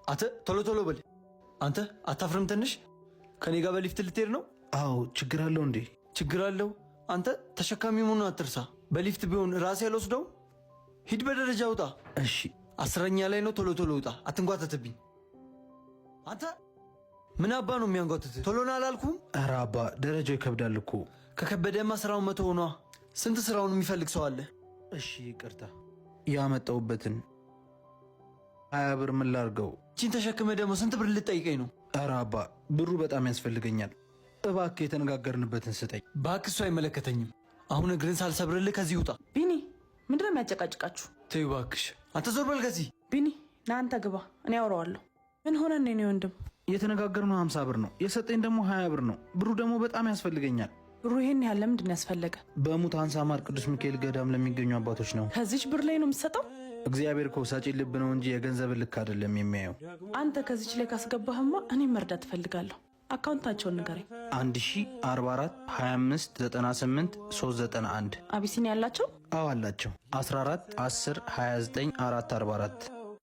አንተ ቶሎ ቶሎ በል። አንተ አታፍርም ትንሽ? ከኔ ጋር በሊፍት ልትሄድ ነው? አዎ፣ ችግር አለው እንዴ? ችግር አለው። አንተ ተሸካሚ መሆኑን አትርሳ። በሊፍት ቢሆን ራሴ አልወስደው። ሂድ በደረጃ ውጣ። እሺ። 10ኛ ላይ ነው። ቶሎ ቶሎ ውጣ፣ አትንጓተትብኝ። አንተ ምን አባ ነው የሚያንጓትት? ቶሎ ና አላልኩም? ኧረ አባ ደረጃው ይከብዳል እኮ። ከከበደማ ስራውን መቶ ሆኗ። ስንት ስራውን የሚፈልግ ሰው አለ። እሺ ይቅርታ። ያመጣሁበትን 20 ብር ምን ላድርገው? ቺን ተሸክመ ደግሞ ስንት ብር ልጠይቀኝ ነው? ኧረ አባ ብሩ በጣም ያስፈልገኛል። እባክህ የተነጋገርንበትን ስጠኝ። እባክህ እሱ አይመለከተኝም። አሁን እግርን ሳልሰብርልህ ከዚህ ውጣ። ቢኒ፣ ምንድነው የሚያጨቃጭቃችሁ? ተይው እባክሽ። አንተ ዞር በል ከዚህ። ቢኒ ና አንተ ግባ፣ እኔ አውረዋለሁ። ምን ሆነ ነው ወንድም? የተነጋገርነው 50 ብር ነው፣ የሰጠኝ ደግሞ 20 ብር ነው። ብሩ ደግሞ በጣም ያስፈልገኛል። ብሩ ይሄን ያህል ለምንድን ነው ያስፈለገ? በሙት አንሳማር ቅዱስ ሚካኤል ገዳም ለሚገኙ አባቶች ነው። ከዚች ብር ላይ ነው የምትሰጠው? እግዚአብሔር እኮ ሰጪ ልብ ነው እንጂ የገንዘብ ልክ አይደለም የሚያየው። አንተ ከዚች ላይ ካስገባህማ እኔም መርዳት እፈልጋለሁ። አካውንታቸውን ንገረኝ። 1044 25 98 391። አቢሲኒያ ያላቸው? አዎ አላቸው። 14 10 29 444።